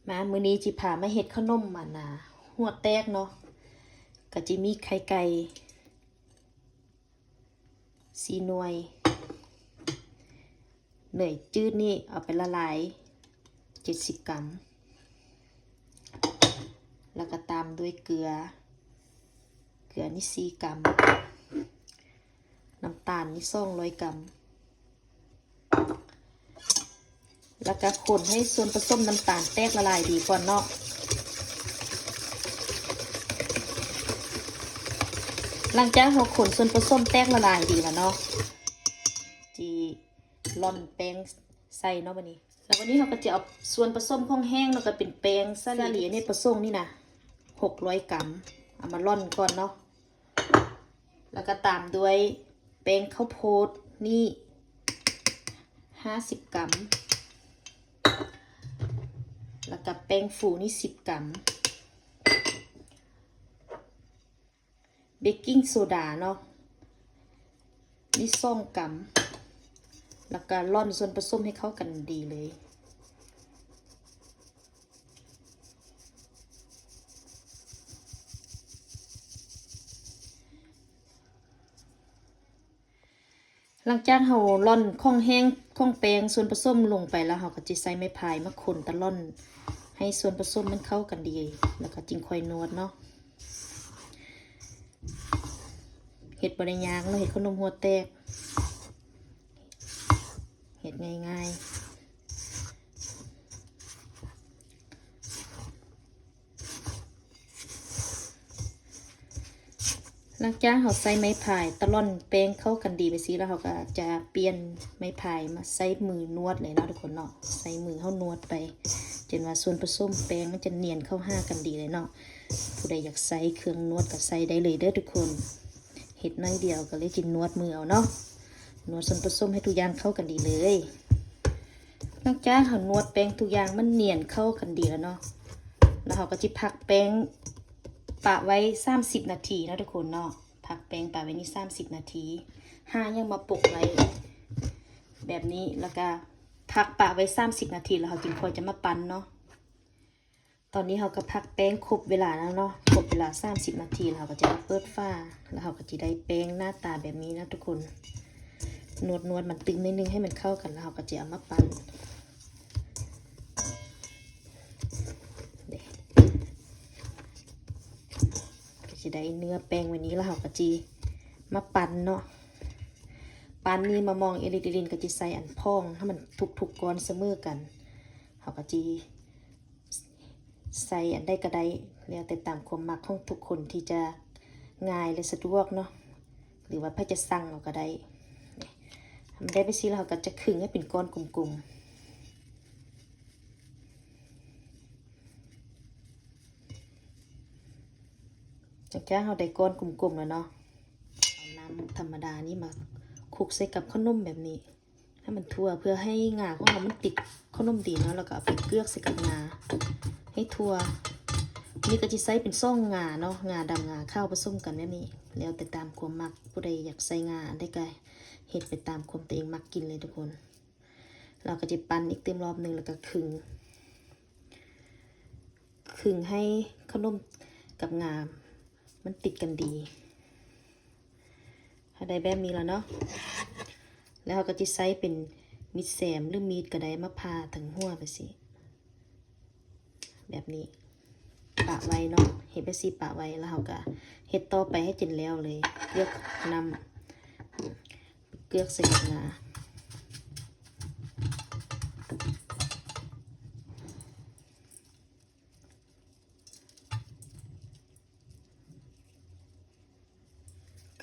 ມາ ມື້ນີ້ຊິພາມາເຮັດເຂົ້າໜົມອັນນ່າ ຫົວແຕກເນາະ. ກະຊິມີໄຂ່ໄກ່ສີ່ໜ່ວຍ, ເນີຍຈືດນີ້ເອົາໄປລະລາຍເຈັດສິບກຣາມ ແລ້ວກະຕາມດ້ວຍເກືອ, ເກືອນີ້ສີ່ກຣາມ, ນ້ຳຕານນີ້ສອງຮ້ອຍກຣາມ. ແລ້ວກະຄົນໃຫ້ສ່ວນປະສົມນ້ຳຕານແຕກລະລາຍດີກ່ອນເນາະ. ຫຼັງຈາກເຮົາຄົນສ່ວນປະສົມແຕກລະລາຍດີແລ້ວເນາະ, ຊິລ່ອນແປ້ງໃສ່ເນາະບັດນີ້. ແລ້ວບັດນີ້ເຮົາກະຈະເອົາສ່ວນປະສົມຂອງແຫ້ງເນາະ ກະເປັນແປ້ງສາລີອະເນກປະສົງນີ້ນະ ຫົກຮ້ອຍກຣາມ ເອົາມາລ່ອນກ່ອນເນາະ. ແລ້ວກະຕາມດ້ວຍແປ້ງເຂົ້າໂພດນີ້ຫ້າສິບກຣາມ, ແລ້ວກະແປ້ງຟູນີ້ສິບກຣາມ, ເບກກິ້ງໂຊດາເນາະ ນີ້ສອງກຣາມ, ແລ້ວກະລ່ອນສ່ວນປະສົມໃຫ້ເຂົ້າກັນດີເລີຍ. ຫຼັງຈາກເຮົາລ່ອນຂອງແຫ້ງຂອງແປ້ງສ່ວນປະສົມລົງໄປແລ້ວ ເຮົາກະຈະໃຊ້ໄມ້ພາຍມາຄົນຕະລ່ອນໃຫ້ສ່ວນປະສົມມັນເຂົ້າກັນດີ ແລ້ວກະຈຶ່ງຄ່ອຍນວດເນາະ. ເຮັດບໍ່ໄດ້ຍາກເນາະ ເຮັດເຂົ້າໜົມຫົວແຕກ ເຮັດງ່າຍໆ. ຫຼັງຈາກເຮົາໃຊ້ໄມ້ພາຍຕະລ່ອນແປ້ງເຂົ້າກັນດີແບບຊີ້ແລ້ວ ເຮົາກະຈະປ່ຽນໄມ້ພາຍມາໃຊ້ມືນວດເລີຍເນາະທຸກຄົນເນາະ. ໃຊ້ມືເຮົານວດໄປ ຈົນວ່າສ່ວນປະສົມແປ້ງມັນຈະນຽນເຂົ້າຫາກັນດີເລີຍເນາະ. ຜູ້ໃດຢາກໃຊ້ເຄື່ອງນວດກະໃຊ້ໄດ້ເລີຍເດີທຸກຄົນ. ເຮັດໜ້ອຍດຽວກະເລີຍຈິນວດມືເອົາເນາະ. ນວດສ່ວນປະສົມໃຫ້ທຸກຢ່າງເຂົ້າກັນດີເລີຍ. ຫຼັງຈາກເຮົານວດແປ້ງທຸກຢ່າງມັນນຽນເຂົ້າກັນດີແລ້ວເນາະ ແລ້ວເຮົາກະຊິພັກແປ້ງປະໄວ້ສາມສິບນາທີເນາະທຸກຄົນເນາະ. ພັກແປ້ງປະໄວ້ນີ້ສາມສິບນາທີ ຫາຫຍັງມາປົກໄວ້ແບບນີ້ ແລ້ວກະພັກປະໄວ້ສາມສິບນາທີ ແລ້ວເຮົາຈຶ່ງຄ່ອຍຈະມາປັ່ນເນາະ. ຕອນນີ້ເຮົາກະພັກແປ້ງຄົບເວລາແລ້ວເນາະ ຄົບເວລາສາມສິບນາທີ ແລ້ວເຮົາກະຈະມາເປີດຝາ ແລ້ວເຮົາກະຈະໄດ້ແປ້ງໜ້າຕາແບບນີ້ນະທຸກຄົນ. ນວດໆມັນຕຶງໜ້ອຍໜຶ່ງໃຫ້ມັນເຂົ້າກັນ ແລ້ວເຮົາກະຈະເອົາມາປັ່ນ ກະຈະໄດ້ເນື້ອແປ້ງແບບນີ້ ແລ້ວເຮົາກະຈະມາປັ່ນເນາະ. ປັ່ນນີ້ມາມອງເອລິດເອລິນກະຈະໃສ່ອັນພອງໃຫ້ມັນທຸກໆກ້ອນສະເໝີກັນ ເຮົາກະຈະ ໃສ່ອັນໃດກະໄດ້ ແລ້ວແຕ່ຕາມຄວາມມັກຂອງທຸກຄົນທີ່ຈະງ່າຍ ແລະ ສະດວກເນາະ ຫຼືວ່າໃຜຈະສັ່ງເອົາກະໄດ້. ມັນໄດ້ແບບຊີ້ແລ້ວ ເຮົາກະຈະຄຶງໃຫ້ເປັນກ້ອນກົມໆ. ຫຼັງຈາກເຮົາໄດ້ກ້ອນກົມໆແລ້ວເນາະ ເອົານ້ຳທຳມະດານີ້ມາຄຸກໃສ່ກັບເຂົ້າໜົມແບບນີ້ ໃຫ້ມັນທົ່ວ ເພື່ອໃຫ້ຫງາຂອງເຮົາມັນຕິດເຂົ້າໜົມດີເນາະ ແລ້ວກະເອົາໄປເກືອກໃສ່ກັບຫງາໃຫ້ທົ່ວ. ນີ້ກະຊິໃຊ້ເປັນສອງຫງາເນາະ ຫງາດຳຫງາຂາວປະສົມກັນແບບນີ້ ແລ້ວແຕ່ຕາມຄວາມມັກ ຜູ້ໃດຢາກໃສ່ຫງາອັນໃດກະເຮັດໄປຕາມຄວາມຕົວເອງມັກກິນເລີຍທຸກຄົນ. ເຮົາກະຈະປັ່ນອີກຕື່ມລອບໜຶ່ງ ແລ້ວກະຄຶງ ຄຶງໃຫ້ເຂົ້າໜົມກັບຫງາມັນຕິດກັນດີ. ເຮົາໄດ້ແບບນີ້ແລ້ວເນາະ ແລ້ວເຮົາກະຈະໃຊ້ເປັນມີດແຊມ ຫຼືມີດກະໄດ້ມາຜ່າທາງຫົວແບບຊີ້ ແບບນີ້ ປະໄວ້ເນາະ ເຮັດແບບຊີ້ປະໄວ້ ແລ້ວເຮົາກະເຮັດຕໍ່ໄປໃຫ້ຈົນແລ້ວເລີຍ ເກືອກນ້ຳ ເກືອກໃສ່ກັບຫງາ.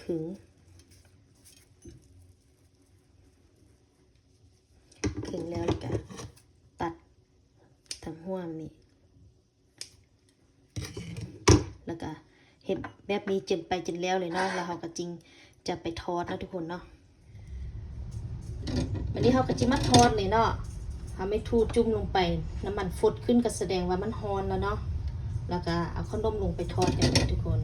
ຄຶງ ຄຶງແລ້ວ ແລ້ວກະຕັດທາງຫົວນີ້ ແລ້ວກະເຮັດແບບນີ້ຈົນໄປຈົນແລ້ວເລີຍເນາະ ແລ້ວເຮົາກະຈຶ່ງຈະໄປທອດເນາະທຸກຄົນເນາະ. ບາດນີ້ເຮົາກະຊິມາທອດເລີຍເນາະ ເຮົາແມ່ນຖູຈຸ່ມລົງໄປ ນ້ຳມັນຟົດຂຶ້ນກະສະແດງວ່າມັນຮ້ອນແລ້ວເນາະ ແລ້ວກະເອົາເຂົ້າໜົມລົງໄປທອດກັນເລີຍທຸກຄົນ.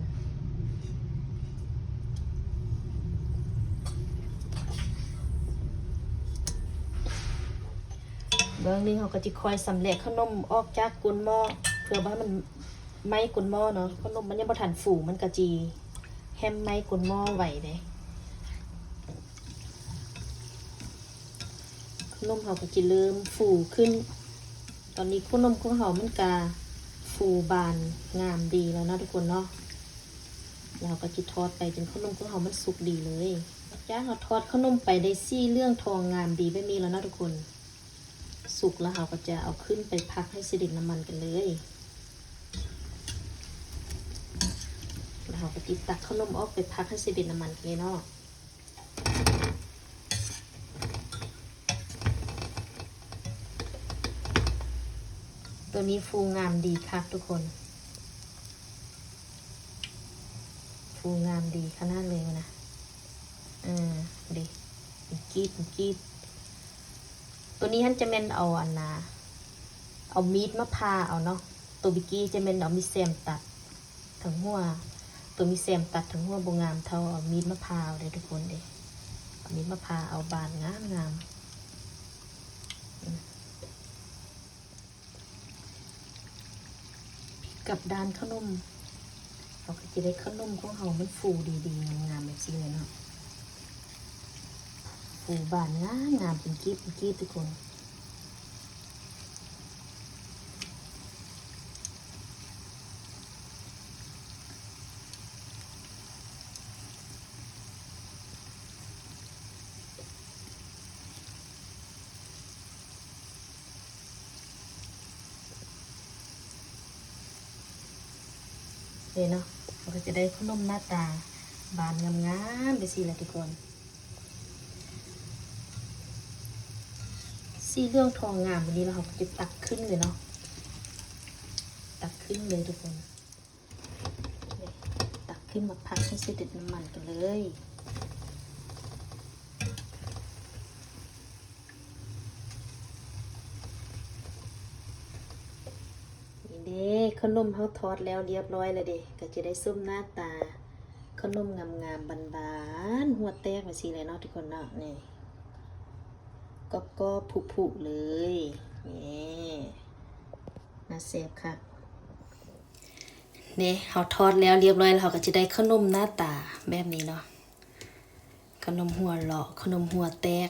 ບ ເບື້ອງໜຶ່ງເຮົາກໍຊິຄອຍຊຳແຫຼະເຂົ້າໜົມອອກຈາກກົ້ນໝໍ້ ເພື່ອບໍ່ໃຫ້ມັນໄໝ້ກົ້ນໝໍ້ເນາະ. ເຂົ້າໜົມມັນຍັງບໍ່ທັນຟູ ມັນກໍຊິແຮມໄໝ້ກົ້ນໝໍ້ໄວເດ້. ເຂົ້າໜົມເຮົາກໍຊິເລີ່ມຟູຂຶ້ນ. ຕອນນີ້ເຂົ້າໜົມຂອງເຮົາມັນກະຟູບານງາມດີແລ້ວເນາະທຸກຄົນເນາະ. ແລ້ວເຮົາກໍຊິທອດໄປຈົນເຂົ້າໜົມຂອງເຮົາມັນສຸກດີເລີຍ. ຫຼັງຈາກເຮົາທອດເຂົ້າໜົມໄປໄດ້ສີເຫຼືອງທອງງາມດີແບບນີ້ແລ້ວເນາະທຸກຄົນ, ສຸກແລ້ວເຮົາກໍຈະເອົາຂຶ້ນໄປພັກໃຫ້ສະເດັດນ້ຳມັນກັນເລີຍ. ແລ້ວເຮົາກໍຊິຕັກເຂົ້າໜົມອອກໄປພັກໃຫ້ສະເດັດນ້ຳມັນກັນເລີຍເນາະ. ໂຕນີ້ຟູງາມດີຄັກທຸກຄົນ, ຟູງາມດີຂະໜາດເລີຍນະ. ເອີ ເດ້ ມີກີບ ມີກີບ. ໂຕນີ້ຫັ້ນຈະແມ່ນເອົາອັນນາ ເອົາມີດມາຜ່າເອົາເນາະ. ໂຕບິກກີ້ຈະແມ່ນເອົາມີດແຊມຕັດທັງຫົວ, ໂຕມີດແຊມຕັດທັງຫົວບໍ່ງາມເທົ່າເອົາມີດມາຜ່າເອົາເດ້ທຸກຄົນເດ້. ເອົາມີດມາຜ່າເອົາບານງາມໆ. ອືມ ກັບດ້ານເຂົ້າໜົມ ເຮົາກໍຈະໄດ້ເຂົ້າໜົມຂອງເຮົາມັນຟູດີໆ ງາມໆ ແບບຊີ້ແຫຼະເນາະ. ຟູບານງາມໆ ເປັນກີບເປັນກີບທຸກຄົນ. ນີ້ເນາະ ເຮົາກໍຈະໄດ້ເຂົ້າໜົມໜ້າຕາບານງາມໆ ແບບຊີ້ແຫຼະທຸກຄົນ. ສີເຫຼືອງທອງງາມແບບນີ້ແລ້ວ ເຮົາກໍຈະຕັກຂຶ້ນເລີຍເນາະ, ຕັກຂຶ້ນເລີຍທຸກຄົນ. ນີ້ ຕັກຂຶ້ນມາພັກໃຫ້ສະເດັດນ້ຳມັນກັນເລີຍ. ນີ້ເດ້ ເຂົ້າໜົມເຮົາທອດແລ້ວລຽບຮ້ອຍແລ້ວເດ້, ກໍຈະໄດ້ຊົມໜ້າຕາເຂົ້າໜົມງາມໆ ບານໆ ຫົວແຕກແບບຊີ້ແຫຼະເນາະທຸກຄົນເນາະ. ນີ້ ກອບໆ ຜຸໆ ເລີຍ. ນີ້ ໜ້າແຊບຄັກ. ນີ້ ເຮົາທອດແລ້ວລຽບຮ້ອຍແລ້ວ ເຮົາກໍຈະໄດ້ເຂົ້າໜົມໜ້າຕາແບບນີ້ເນາະ. ເຂົ້າໜົມຫົວເລາະ ເຂົ້າໜົມຫົວແຕກ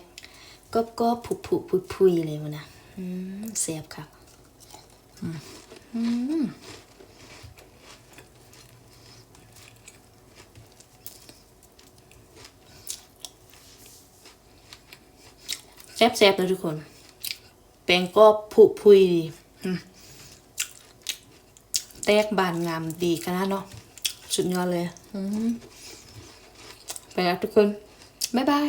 ກອບໆ ຜຸໆ ຜຸຍໆ ເລີຍພຸ້ນນະ. ອືມ ແຊບຄັກ. ອືມ ອືມ ແຊບໆ ເດີທຸກຄົນ. ແປ້ງກອບຜຸຜຸຍດີ. ອືມ ແຕກບານງາມດີຂະໜາດເນາະ. ສຸດຍອດເລີຍ. ອືມ ໄປລະທຸກຄົນ. ບາຍບາຍ.